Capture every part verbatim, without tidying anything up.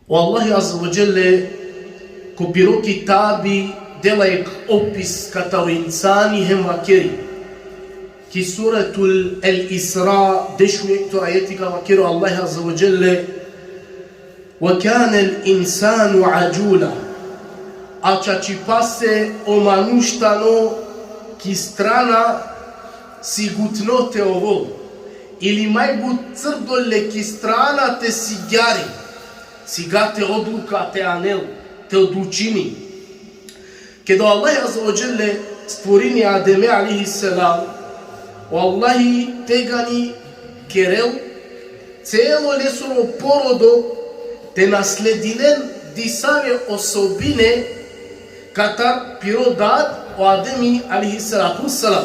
O Allahi Azze ve Dželle ko piro kitabi dela jekh opis kataro insani hem vakeri. Ki Suratul El-Isra, dešujekto ajeti ka vakeri o Allahi Azze ve Dželle: "Ve kanel insanu adžula." A čačipase o manuš tano ki strana sigutno te ovol, ili majbut crdo le ki strana te sigjari, sigate odluka te anel, te odlučini. Keda o Allahi Azze ve Dželle stvorini Ademe alejhi selam, o Allahi tegani kerel celo lesoro porodo te nasledinen disave osobine katar piro dad o Ademi alejhi salatu selam.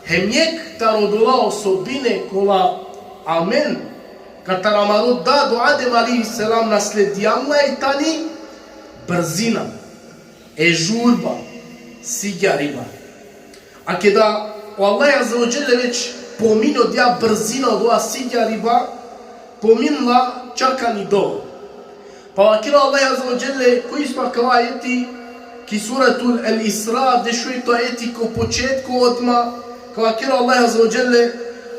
Hem jekh taro odola osobine kola amen katar amaro dad o Adem alejhi selam nasledijam la i tani brzina, e žurba, sigjariba. A keda o Allah Azze ve Dželle već pomini odija brzina, odova sigjariba, pominla čak ani dova. Pa vakeri o Allah Azze ve Dželle ko isto akava ajeti, ki Suratul El-Isra, dešujekto ajeti ko početko odma, ka vakeri o Allah Azze ve Dželle: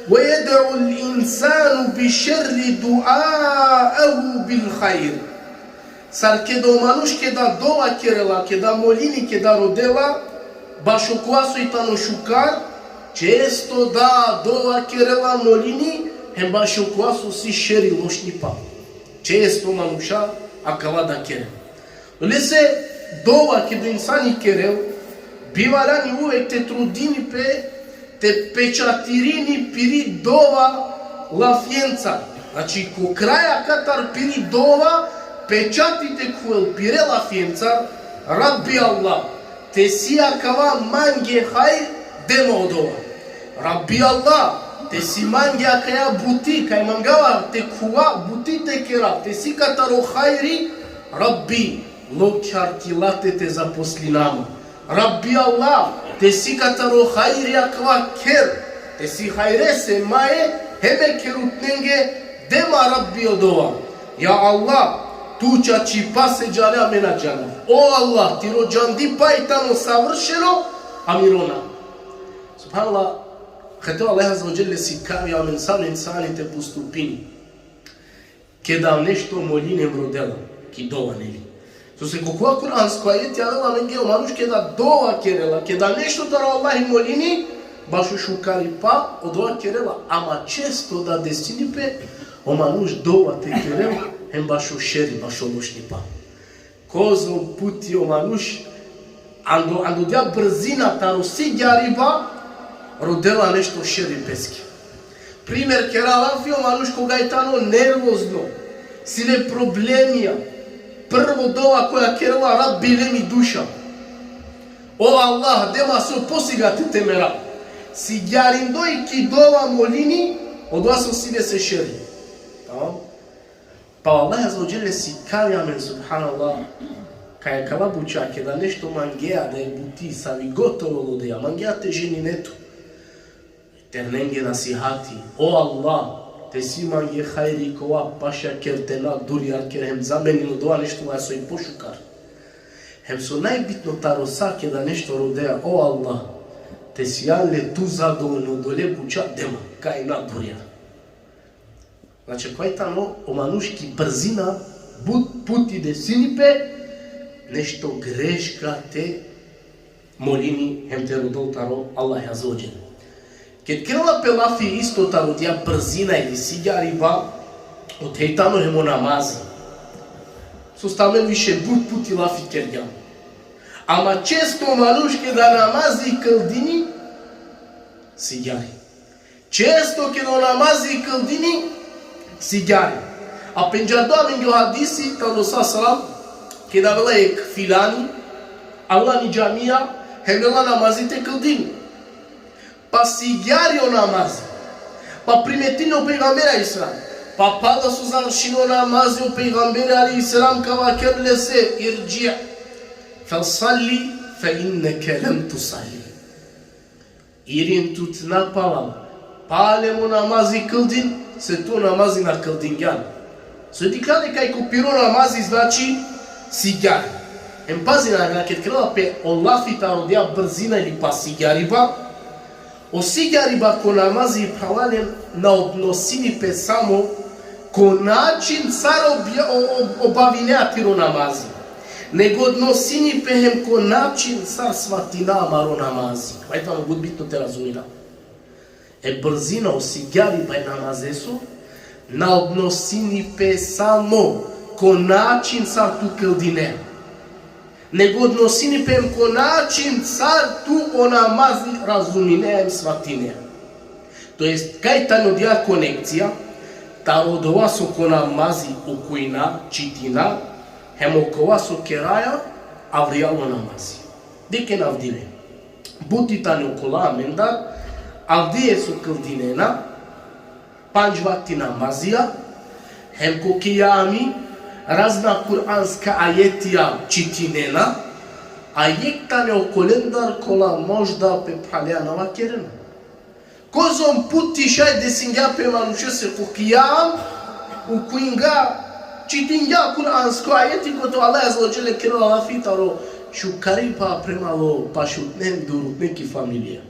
"Ve jed'ul insanu bi šerri du'aehu bil hajr." Sar keda o manuš keda dova kerela, keda molini, keda rodela, bašo kova soj tano šukar, često da dova kerela, molini, hem bašo kova so si šeri, lošnipa. Često manuša akava da kerela. Lese dova keda insani kerel, bi valjani uvek te trudini pe te pečatirini piri dova lafjenca. Znači, ko kraj akatar piri dova, pečati te khuvel pire lafjenca: Rabbi Allah, te si akava mange hajr, de ma odova. Rabbi Allah, te si mange akaja buti, kaj mangava te khuva buti te kera, te si kataro hajri, Rabbi, lokjar ki late te zaposlina ma. Rabbi Allah, te si kataro hajri akava kher, te si hajrese mae hem e kherutnenge, de ma Rabbi odova. Ja Allah, tu čačipase džane, a me na džanav. O Allah, tiro džandipa i tano savršeno, a miro na. Subhanallah, kate o Allah Azze ve Dželle sikavi amen sar insani te postupini keda nešto molini hem rodela ki dova, neli? Sose ko kova kuransko ajeti avela amenge o manuš keda dova kerela, keda nešto taro Allahi molini, bašo šukaripa odova kerela, ama često da desini pe o manuš dova te kerel hem bašo šeri, bašo lošnipa. Kozom puti o manuš ando, ando odija brzina taro sigjariba rodela nešto šeri peske. Primer, kera lafi o manuš koga i tano nervozno, si le problemija, prvo dova koja kerela: Rabbi, le mi duša. O Allah, de ma so posigate te mera. Sigjarindoj ki dova molini odova so si lese šeri. Tamam? Pa o Allah Azze ve Dželle sikavi amen, subhanallah, kaj akala buča keda nešto mangea da e buti savi god te ovel odoja, mangea te ženine tu, ternenge nasihati: O Allah, te si mange hajri, kova paša ker, te na durjar ker, hem zamenin odova nešto la soj pošukar. Hem so najbitno taro sa, keda nešto rodea: O Allah, te sijan le tu zadovoljno odole buča, de ma, kaj na durjar. Znači, kaj tano o manuš ki brzina, but puti desini pe nešto greška te molini hem te rodol taro Allah Azze ve Dželle. Ked kerela pe lafi isto taro odija brzina ili sigjariba, othej tano hem o namazi. Sose amen više but puti lafi kergjam. Ama često o manuš keda namazi kldini, sigjari. Često keda o namazi kldini, sigjari. A pendžardo amenge o hadisi taro Resul sallallahu alejhi ve sellem, keda avela jekh filani, avela ani džamija, hem lela namazi te kldini. Pa sigjari o namazi. Pa primetini o pejgamberi alejhi selam. Pa pala so završini o namazi, o pejgamberi alejhi selam ka vakerel lese: Irdži, fesalli, fe inneke lem tusalli. Irin tut napalal, palem o namazi kldin, se tu namazi na kldingjan. So dikhlja kaj ko piro namazi, znači, sigjari. Em pazi, na, na, ked kerela pe o lafi taro odija brzina ili pa sigjariba, o sigjariba ko namazi, phralalen, na odnosini pe samo ko način sar obja-, o-, o-, obavinea tiro namazi, nego odnosini pe hem ko način sar svatina amaro namazi. Vaj tano but bitno te razumina. E brzina, o sigjariba e namazeso na odnosini pe samo ko način sar tu kldinea, nego odnosini pe hem ko način sar tu o namazi razuminea hem svatinea. To jest, kaj tano odija konekcija taro odova so ko namazi ukujna, čitina, hem okova so keraja avrijal o namazi. Dikhen avdive. Buti tane okola amendar, avdive so kldinena pandž vakti namazija, hem ko kijami razna kuranska ajetija čitinena, a jekh tane okolendar kola možda pe phralea na vakerena. Kozom puti šaj desingja pe manušese ko kijam, ukujngja, čitingja kuransko ajeti kote o Allah azze ve dželle kerela lafi taro šukaripa prema o pašutnen, durutnen ki familija.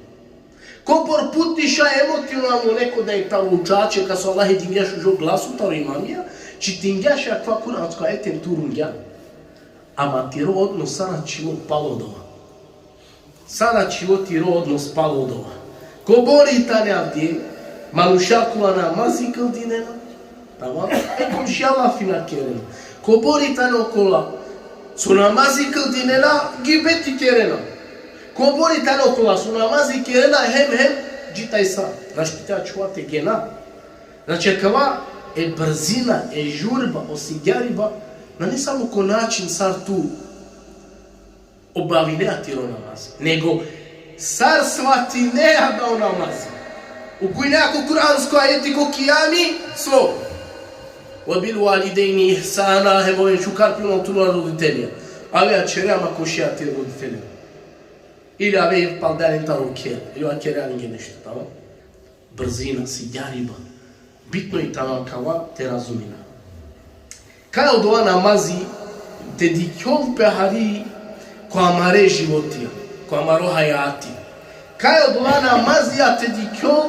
Kobor puti šaj emotivno, amo neko da e taro učače, kas o Allah dingja šužo glaso taro imamija, čitingja šaj akava kuransko ajeti hem turungja. Ama tiro odnos sar ačhilo palo odova. Sar ačhilo tiro odnos palo odova. Kobori tane avdive manuša kola namazi kldinena, tamam, e komšija lafi na kerena. Kobori tane okola so namazi kldinena, gibeti kerena. Kobori tane okola so namazi kerena, hem, hem, dži tajsa našti te ačhova tegena. Znači, akava e brzina, e žurba, o sigjariba, nane samo ko način sar tu obavinea tiro namazi, nego sar svatinea da o namazi. Ukujnea ko kuransko ajeti ko kijami, so: "Ve bil validejni ihsana", hem oven šukar prema tumare roditelja. Ave ačhere, ama ko šeja tire roditelja. Ili ave palde alen taro kher, ili akere alen ge nešto, tamam? Brzina, sigjariba. Bitno i tano akava te razumina. Kaj odova namazi te dikhjol pe hari ko amare životija, ko amaro hajati. Kaj odova namazija te dikhjol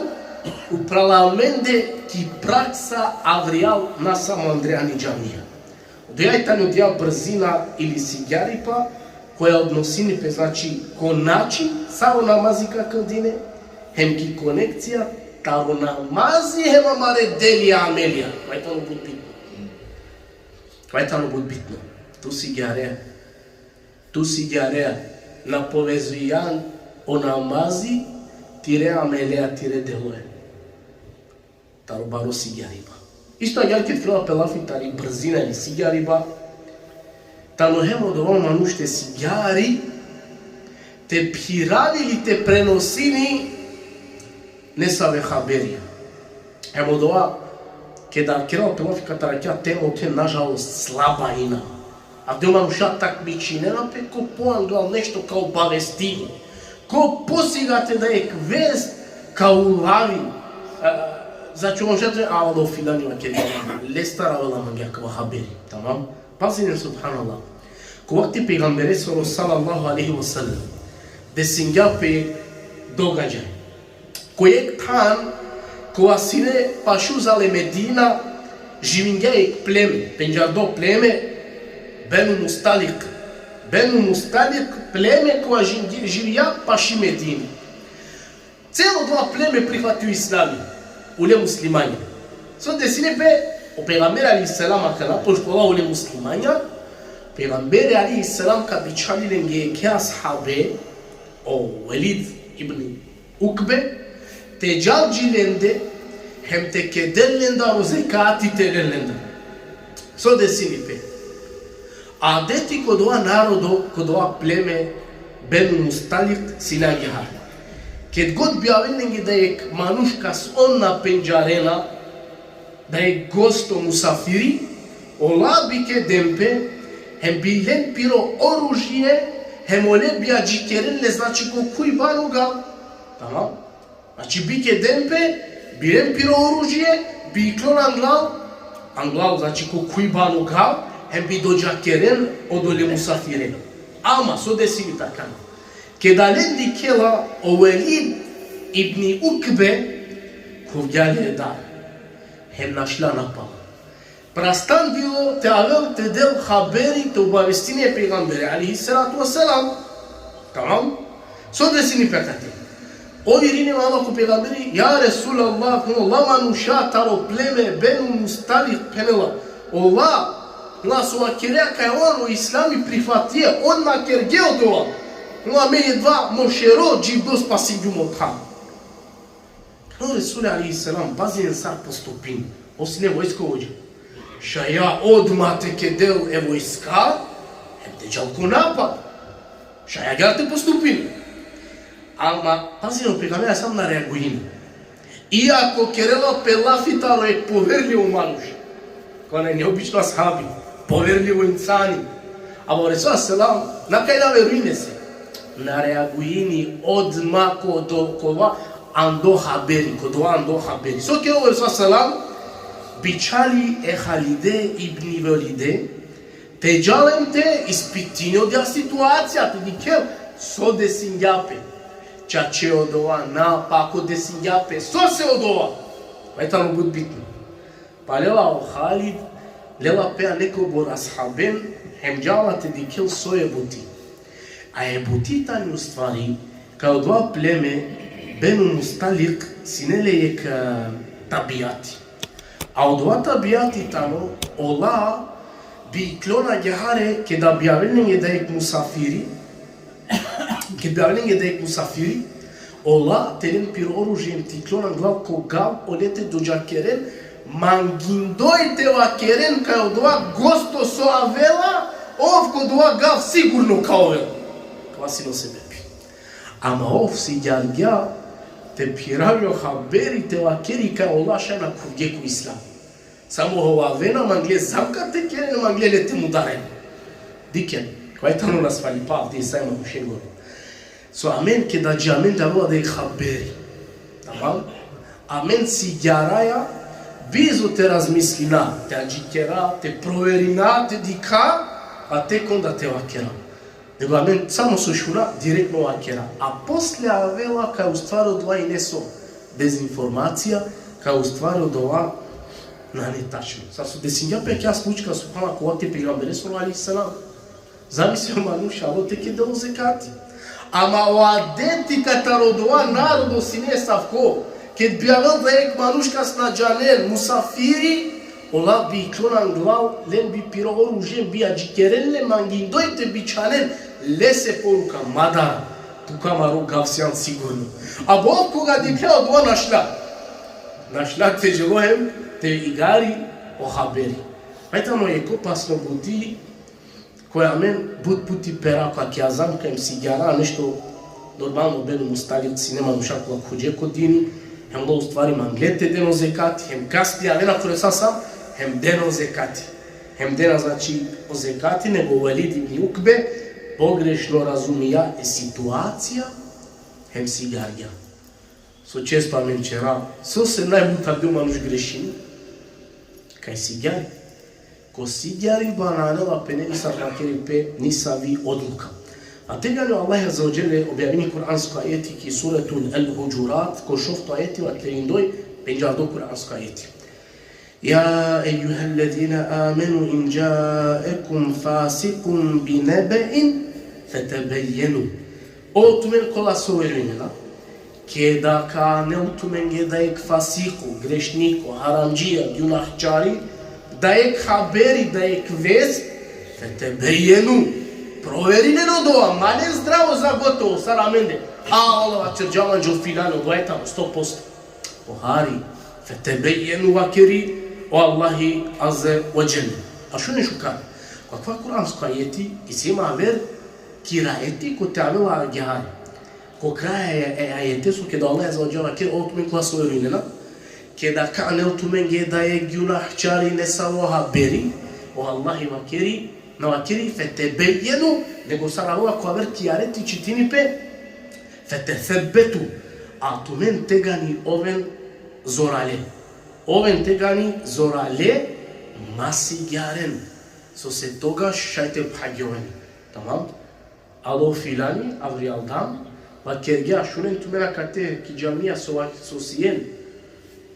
upral amende ki praksa avrijal, na samo andre ani džamija. Odija i tani odija brzina ili sigjaripa, koja odnosini pe, znači, ko način sar o namazi ka kldine, hem ki konekcija taro namazi hem amare delija, amelija. Kova i tano but bitno. Kova i tano but bitno. Tu sigjarea. Tu sigjarea. Na povezujan o namazi tire amelea, tire deloja. Taro baro sigjariba. Isto agjaar ked kerela pe lafi tari brzina ili sigjariba, tano hem odova manuš te sigjari, te phiravi ili te prenosini nesave haberija. Hem odova, keda kerela pe lafi katar akija tema, ote, nažalost, slaba ina. Avdive manuša takmičinena pe ko poanglal nešto ka obavestini. Ko posigate da jekh vest ka ulavi, e, znači, on žetre, a, alo filani vakeri, lestar avela mange akava haberi, tamam? Pazinen, subhanallah. Ko vakti pejgamberesoro sallallahu alejhi ve sellem, desingja pe događaj. Ko jekh than, kova sine paš uzal e Medina, živingja jekh pleme, pendžardo pleme, Benu Mustalik. Benu Mustalik, pleme kova živingja, živingja paši Medine. Celo odova pleme prihvati o islami, ule muslimanja. So desini pe, o pejgamberi alejhi selam akana, pošto ola ule muslimanja, pejgamberi alejhi selam ka bičhali lenge jekhe ashabe, o Velid ibn Ukbe, te džal dži lende, hem te kedel lendar o zekati, te len lendar. So desini pe? Adeti ko dova narodo, ko dova pleme Benu Mustalik sine agjaar. Ked god bi aven lenge da jekh manuš kas on na pendžarena, da jekh gosto, musafiri, ola bi keden pe, hem bi len piro oružje, hem ole bi adžikeren le, znači, ko khuj baro gal. Tamam? Znači, bi keden pe, bi len piro oružje, bi iklon anglal, Anglal, znači, ko kujba ano gav, hem bi dodžakeren odole musafire. Ama, so desini pe akana? Keda len dikhela o Velid ibni Ukbe, khuvgja le e dar. Hem našla napalal. Prastandilo te avel te del haberi, te obavestini e pejgambere, alejhi salatu ve selam. Tamam? So desini pe akate? Ov irini, valjani, ko pejgamberi: Ja Resulallah, kono, ola manuša taro pleme Benu Mustalik, phenela, ola, na, so vakerea kaj on o islami prifatija, on na kergja odova. Kono, me jedva mo šero dživdo spasingjum o than. Kono, o Resul alejhi selam, pazinen sar postupini. Ov sine vojskovođa. Šaj odma te kedel e vojska, hem te džal ko napad. Šaj agjaar te postupini. Ama, pazinen, o pejgamberi sam na reaguini. Iako kerela pe lafi taro jekh poverljivo manuš. Kono, neobično ashabi, poverljivo insani. Ama o Resul selam, na kaj na verujini lese. Na reaguini odma ko do-, kova ando haberi, ko dova ando haberi. So kerela o Resul selam? Bičhali e Halide ibni Velide, te džal hem te ispitini odija situacija, te dikhel so desingja pe. Čače odova, na, pa ako desingja pe, sose odova? Pa i tano but bitno. Pa lela o Halid, lela pe nekobor ashaben, hem džala te dikhel so e buti. A e buti tani, u stvari, kaj odova pleme Benu Mustalik sine le jekh, e, tabijati. A odova tabijati tano, ola bi iklona agjaar, keda bi avel lenge da jekh musafiri, keda bi avel lenge da jekh musafiri, ola te len piro oružje te iklona anglal ko gav, ole te dodžakeren, mangindoj te vakeren kaj odova gosto so avela, ov ko dova gav sigurno ka ovel. Kova sine o sebepi. Ama ov sigjargja te phiravi o haberi, te vakeri kaj ola šaj na khuvgje ko islam. Samo hovavena, mangle zamka te keren, mangle le te mudaren. Dikhen, kova i tano nasvalipa avdive sa e manušengoro. So amen, keda dži amende avela da jekh haberi. Tamam? Amen sigjaraja, bizo te razmislina, te adžikera, te proverina, te dikha, a tek onda te vakera. Nego amen samo so šuna, direktno vakera. A posle avela kaj u stvari odova ine so dezinformacija, kaj u stvari odova nane tačno. Sar so desingja pe akaja slučka, subhanallah, ko vakti e pejgamberesoro alejhi selam. Zamisli, o manuš alo te kedel o zekati. Ama o adeti katar odova narodo sine asavko, ked bi avel da jekh manuš kas na džanen, musafiri, ola bi iklona anglal, len bi piro oružje, bi adžikeren le, mangindoj te bičhanen lese poruka: ma dara, tu ko amaro gav sian sigurno. A ov koga dikhlja, odova našla. Našla te dželo hem te igari o haberi. Pa i tano jekh opasno buti, koj amen but puti pera ko akaja zamka hem sigjara nešto. Normalno, Benu Mustalik sine manuša kola khuvgje ko dini, hem ola u stvari mangle te den o zekati, hem kasni avena ko Resul sam, hem dena o zekati. Hem dena, znači, o zekati, nego o Velid ibn Ukbe pogrešno razumija e situacija, hem sigjargja. So često amen ćera, sose najbut avdive o manuš grešini? Kaj sigjari. Ko sigjariba nane la pe, ne, nisar vakeri pe nisavi odluka. A tegani o Allah azze ve dželle objavini kuransko ajeti ki suretul El-Hudžurat, ko šovto ajeti, vakerindoj, pendžardo kuransko ajeti. يا أيها الذين آمنوا إن جاءكم فاسق بنبأ فتبينوا. O tumen kola so verujnena, keda ka anel tumenge da jekh fasiko, grešniko, haramdžija, gjunahčari, da jekh haberi, da jekh vest, fetebejenu, proverinen odova, ma len zdravo za gotovo, sar amende. A, ola vaćerđa, mandžo filan, odova tano, sto posto. O hari, fetebejenu, vakeri o Allahi azze ve dželle. A šunen šukar. Ko akava kuransko ajeti, isi aver kirajeti kote avela agjaar. Ko kraj e, e ajeteso, keda o Allah azze ve dželle vakeri: O tumen kola so verujnena, keda ka anel tumenge da jekh gjunahčari nesavo haberi, o Allahi vakeri, na vakeri fetebejenu, nego sar avela ko aver kirajeti, čitini pe, fetesebbetu, a tumen tegani oven zorale. Oven tegani zorale, Ma sigjaren, sose togaš šaj te phagjoven. Tamam? Alo filani, avrijal dam, vakergja, šunen tumen akate ki džamija so va-, so sien.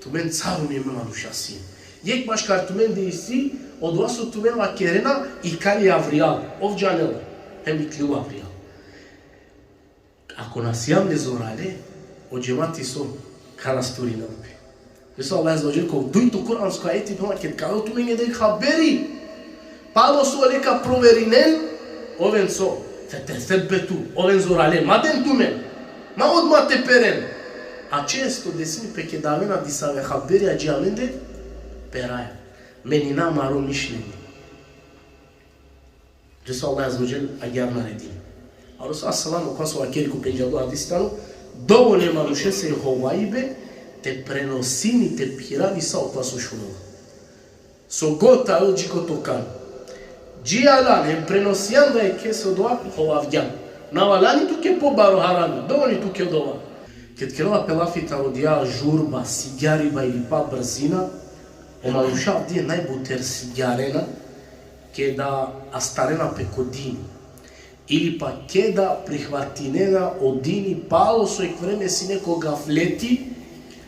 Tumen carumi me manuša sien. Jekh maškar tumende isi, odova so tumen vakerena, ikali avrijal, ov džanela, hem iklilo avrijal. Ako na siam le zorale, o džemati so ka rasturinel pe. Resul Allah Azze ve Dželle ko dujto kuransko ajeti phela, ked ka avel tumenge jekh haberi, palo so ole ka proverinen, oven so, fetesebbetu, oven zorale, ma den tumen, ma odma te peren. A često desini pe keda avena disave haberi adžive amende, peraja, menina amaro mišljenje. Resul Allah Azze ve Dželle agjaar naredini. A Resul sallallahu alejhi ve sellem, okova so vakeri ko pendžardo hadis tano, dovoljno e manušese hovajbe te prenosini, te phiravi sa okova so šunela. So god te avel dži kote ka avel. Dži alan hem prenosingja e kese odova, hovavgjan. Na valjani tuke pobaro, harami, dovoljno tuke odova. Ked kerela pe lafi taro odija žurba, sigjariba ili pa brzina, o manuša avdive najbuter sigjarena, keda astarena pe ko dini, ili pa keda prihvatinena o dini palo so jekh vreme sine ko gafleti,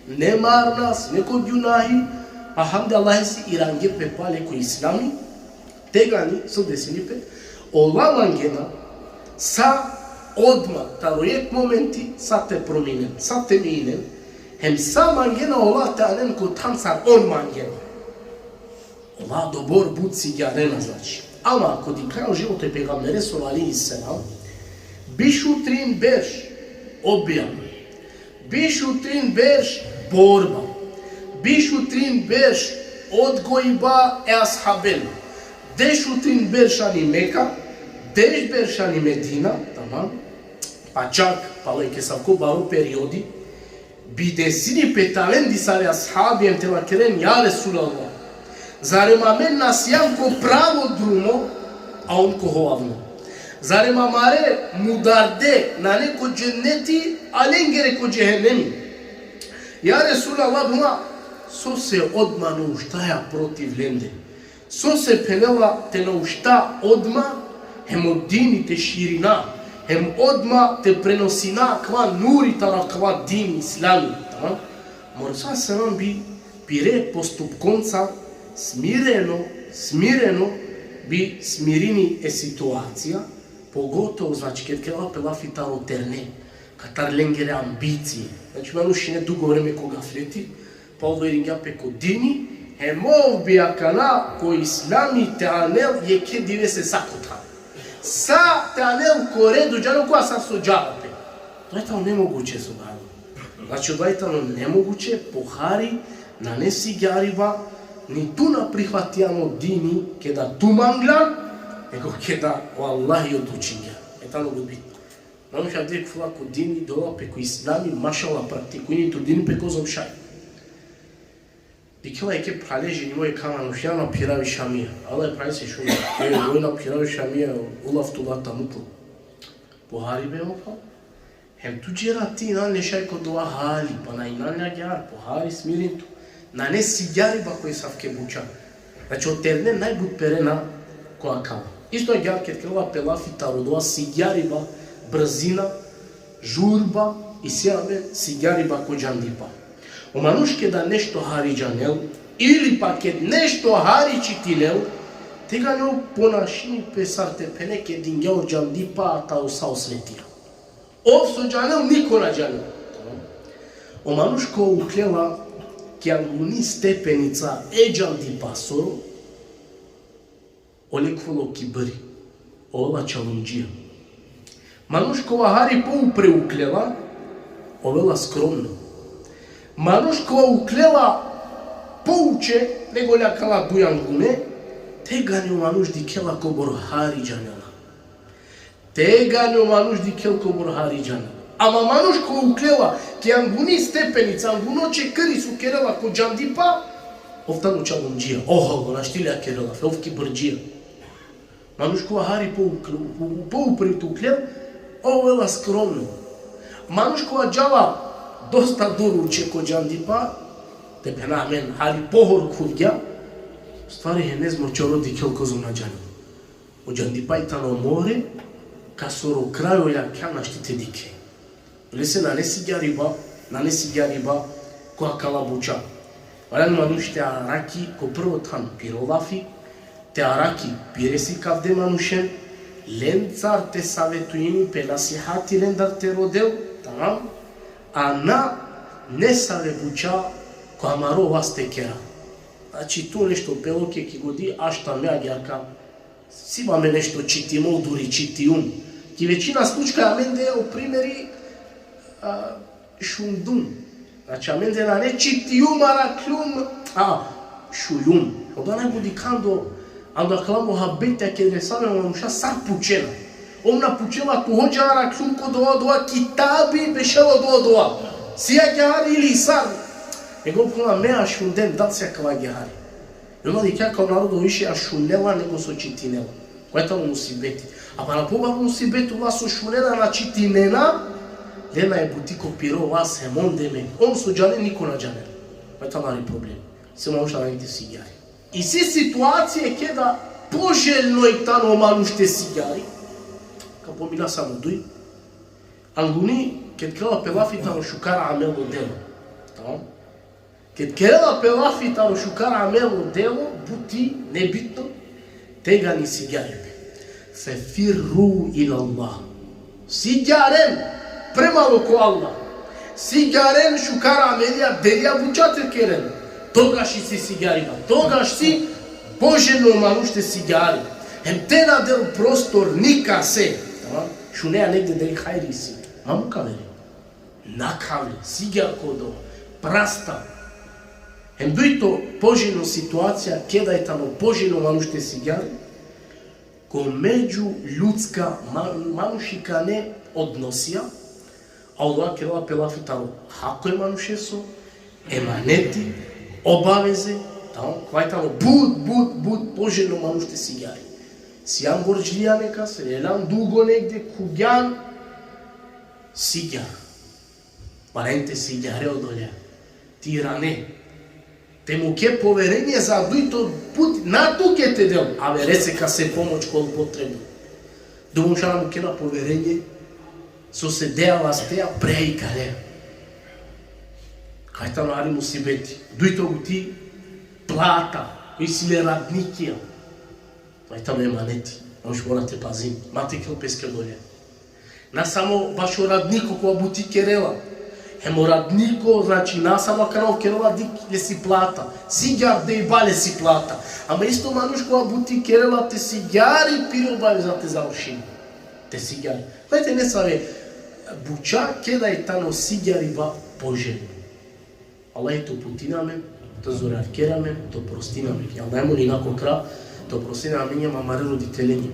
nemarna, sine ko gjunahi, a hamdi Allahesi irange pe pale ko islami, tegani so desini pe, ola mangena sa odma, taro jekh momenti, sa te prominen, sa te meninen, hem sa mangena ola te anen ko than sar on mangena. Ola dobor but sigjarena, znači. Ama ako dikhaja o životo e pejgamberesoro alejhi selam, biš u trin berš objava, biš u trin berš borba, biš u trin berš odgojba e ashaben, deš u trin berš ani Meka, deš berš ani Medina, tamam, pa čak palo jekh asavko baro periodi, bi desini pe te aven disave ashabi hem te vakeren: Ja Resulallah, zarem amen na sijam ko pravo drumo, a on ko hovavno? Zarem amare mudarde nane ko dženneti, a lengere ko džehennemi? Ja Resulallah, buma, sose odma na uštaja protiv lende? Sose phenela te na ušta odma, hem o dini te širina, hem odma te prenosina akava nuri taro akava dini islami, tamam? Mo Resul selam bi pire postupkonca smireno, smireno bi smirini e situacija, pogotovo, znači, ked kerela pe lafi taro terne, katar lengere ambicije. Znači, manuš sine dugo vreme ko gafleti, pa ov iringja pe ko dini, hem ov bi akana ko islami te anel jekhe divese sa ko than. Sa te anel ko redu, džanel ko asar so džala pe. Odova tano nemoguće, subhanallah. Znači, odova tano nemoguće, pohari nane sigjariba, ni tu na prihvatija o dini keda tu manglan, nego keda o Allahi odlučingja. E tano but bitno. Manuš avdive kfula ko dini, dola pe ko islami, mašallah, praktikujini, trudini pe kozom šaj. Dikhela jekhe phrale, ženimo jekha manuša, na phiravi šamija. Ala e phralese: Šun, e, oj na phiravi šamija, o lafi tut tano mutlo. Pohari be, o phrala. Hem tu džera ti inan le šaj ko dova hali, pa na inan le agjaar, pohari, smirin tu. Nane sigjariba ko asavke buča. Znači, o terne najbut perena ko akava. Isto agjaar ked kerela pe lafi taro dova sigjariba, brzina, žurba, isi amen sigjariba ko džandipa. O manuš keda nešto hari džanel, ili pa ked nešto hari čitinel, tegani ov ponašini pe sar te phene ked dingja o džandipa taro sa osvetija. Ov so džanel, niko na džanel. O manuš kova uklela ki anguni stepenica e džandipasoro, ole kfula o kibri, ovela čalundžija. Manuš kova hari poupre uklela, ovela skromno. Manuš kova uklela pouče nego li akala duj angune, tegani o manuš dikhela kobor hari džanela. Tegani o manuš dikhel kobor hari džanela. Ama manuš kova uklela ki anguni stepenica, anguno čekiri so kerela ko džandipa, ov tano čalundžija. Oho, našti li kerela, ov kibrdžija. Manuš kova hari po ukl-, po, poupre te uklel, ovela skromno. Manuš kova džala dosta dur uče ko džandipa, te phena amen hari pohor khuvgja, Stvari, henez mo čoro dikhel kozom na džanel. O džandipa i tano more, kasoro krajo jakha našti te dikhe. Lese nane sigjariba, nane sigjariba ko akala buča. Valjani manuš te arakhi ko prvo than piro lafi, te arakhi pire sikavde manušen, lencar te savetujini pe, nasihati lendar te rodel, tamam, a na nesave buča ko amaro vas te kera. Znači, tu nešto pelo ke ki godi, ašta me agjarka, si ba me nešto čitimo, duri čitijum. Ki većina slučaja amende o primeri, a, šundum. Znači, amende nane čitijum, arakljum, a, šujum. Onda naj budi kando, ando akala muhabetja ked resave manuša sar pučena. Ov na pučela tu hodža, arakljum ko dova, dova kitabi bešela dova, dova. Si agjahari ili sar? Nego puna me a šunden, dal si akala agjahari. I onda dikhea kao narodo više a šunela nego so čitinela. Kova tano musibeti. A pana pobaro musibeti ola so šunena, na čitinena, lena e buti ko piro vas, hem on deme. On so džane, niko na džane. Kova tano hari problem. Se manuš nane te sigjari. Isi situacije keda poželjno i tano manuš te sigjari. Ka pomina samo duj. Anguni, ked kerela pe lafi tano šukar amelo delo. Tamam? Ked kerela pe lafi tano šukar amelo delo, buti, nebitno, tegani sigjari pe. Fefirru ilallah. Sigjaren prema ko Allah. Sigjaren šukar amelija, delija buča te keren. Togaš isi sigjariba. Togaš si poželjno manuš te sigjari. Hem te na del prostor nikase. Tamam? Šunea negde deli hajri isi. Ma mukaveri. Nakhavli, sigjar ko dova, prasta. Hem dujto poželjno situacija, keda i tano poželjno manuš te sigjari, ko međuljudska ma-, manušikane odnosija, a ola kerela pe lafi taro hako e manušeso, emaneti, obaveze, tamam, kova i tano but, but, but poželjno manuš te sigjari. Sijan borđlija nekase, eljan dugo negde, khuvgjan, sigjar. Valjani te sigjare odolea. Te irane. Te muke poverenje za dujto put, na tuke te del, averese kase pomoć kol potrebno. Dujto šana mukena poverenje, so se dea lastea prea ikalea. Kova tano hari musibeti. Dujto buti, plata, koj si le radnikija. Kova tano emaneti. Manuš mora te pazini. Ma te kel peske odolea. Na samo bašo radniko kova buti kerela. Hem o radniko, znači, na samo akana ov kerela dik lesi plata. Sigjar dejba lesi plata. Ama isto manuš kova buti kerela te sigjari, piri obaveza te završini. Te sigjari. Gledajte, nesave buča, keda i tano sigjariba poželjno. Allah te uputina amen, te zorarkera amen, te prostina amen. Allah molina ko kra, te prostina amen, amare roditelenđe.